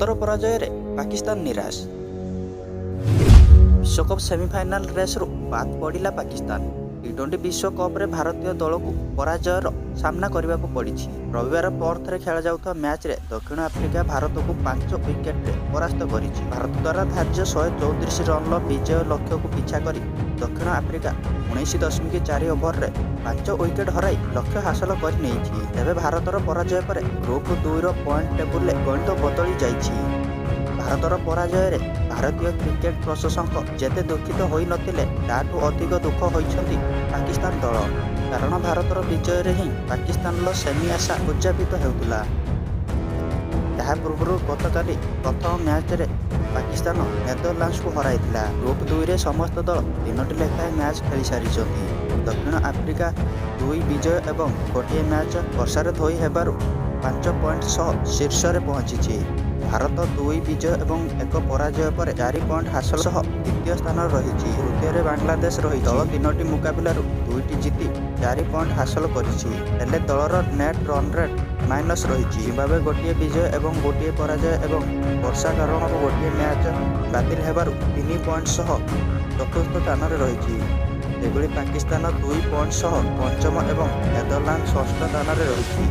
ଭାରତର ପରାଜୟରେ ପାକିସ୍ତାନ ନିରାଶ। ବିଶ୍ୱକପ୍ ସେମିଫାଇନାଲ ରେସ୍ରୁ ବାଦ୍ ପଡ଼ିଲା ପାକିସ୍ତାନ। ଟି-20 ବିଶ୍ୱକପରେ ଭାରତୀୟ ଦଳକୁ ପରାଜୟର ସାମ୍ନା କରିବାକୁ ପଡ଼ିଛି। ରବିବାର ପର୍ଥରେ ଖେଳାଯାଉଥିବା ମ୍ୟାଚ୍ରେ ଦକ୍ଷିଣ ଆଫ୍ରିକା ଭାରତକୁ 5 ୱିକେଟରେ ପରାସ୍ତ କରିଛି। ଭାରତ ଦ୍ୱାରା ଧାର୍ଯ୍ୟ 134 ରନ୍ର ବିଜୟ ଲକ୍ଷ୍ୟକୁ ପିଛା କରି ଦକ୍ଷିଣ ଆଫ୍ରିକା 19.4 ଓଭରରେ 5 ୱିକେଟ ହରାଇ ଲକ୍ଷ୍ୟ ହାସଲ କରିନେଇଛି। ତେବେ ଭାରତର ପରାଜୟ ପରେ ଗ୍ରୁପ୍ 2ର ପଏଣ୍ଟ ଟେବୁଲରେ ଗଣିତ ବଦଳି ଯାଇଛି। ଭାରତର ପରାଜୟରେ ଭାରତୀୟ କ୍ରିକେଟ ପ୍ରଶଂସକ ଯେତେ ଦୁଃଖିତ ହୋଇନଥିଲେ, ତାଠୁ ଅଧିକ ଦୁଃଖ ହୋଇଛନ୍ତି ପାକିସ୍ତାନ ଦଳ। କାରଣ ଭାରତର ବିଜୟରେ ହିଁ ପାକିସ୍ତାନର ସେମି ଆଶା ଉଦଯାପିତ ହେଉଥିଲା। ଏହା ପୂର୍ବରୁ ଗତକାଲି ପ୍ରଥମ ମ୍ୟାଚ୍ରେ ପାକିସ୍ତାନ ନେଦରଲାଣ୍ଡସକୁ ହରାଇଥିଲା। ଗ୍ରୁପ୍ 2ରେ ସମସ୍ତ ଦଳ ତିନୋଟି ଲେଖାଏଁ ମ୍ୟାଚ୍ ଖେଳିସାରିଛନ୍ତି। ଦକ୍ଷିଣ ଆଫ୍ରିକା ଦୁଇ ବିଜୟ ଏବଂ ଗୋଟିଏ ମ୍ୟାଚ୍ ବର୍ଷାରେ ଧୋଇ ହେବାରୁ 5 ପଏଣ୍ଟ ସହ ଶୀର୍ଷରେ ପହଞ୍ଚିଛି। ଭାରତ ଦୁଇ ବିଜୟ ଏବଂ ଏକ ପରାଜୟ ପରେ 4 ପଏଣ୍ଟ ହାସଲ ସହ ଦ୍ୱିତୀୟ ସ୍ଥାନରେ ରହିଛି। ତୃତୀୟରେ ବାଂଲାଦେଶ ରହିଛି। ଦଳ ତିନୋଟି ମୁକାବିଲାରୁ ଦୁଇଟି ଜିତି 4 ପଏଣ୍ଟ ହାସଲ କରିଛି। ହେଲେ ଦଳର ନେଟ୍ ରନ୍ ରେଟ୍ ମାଇନସ୍ ରହିଛି। ଜିମ୍ବାୱେ ଗୋଟିଏ ବିଜୟ ଏବଂ ଗୋଟିଏ ପରାଜୟ ଏବଂ ବର୍ଷା କାରଣରୁ ଗୋଟିଏ ମ୍ୟାଚ୍ ବାତିଲ ହେବାରୁ 3 ପଏଣ୍ଟ ସହ ଚତୁର୍ଥ ସ୍ଥାନରେ ରହିଛି। ସେହିଭଳି ପାକିସ୍ତାନ 2 ପଏଣ୍ଟ ସହ ପଞ୍ଚମ ଏବଂ ନେଦରଲାଣ୍ଡ ଷଷ୍ଠ ସ୍ଥାନରେ ରହିଛି।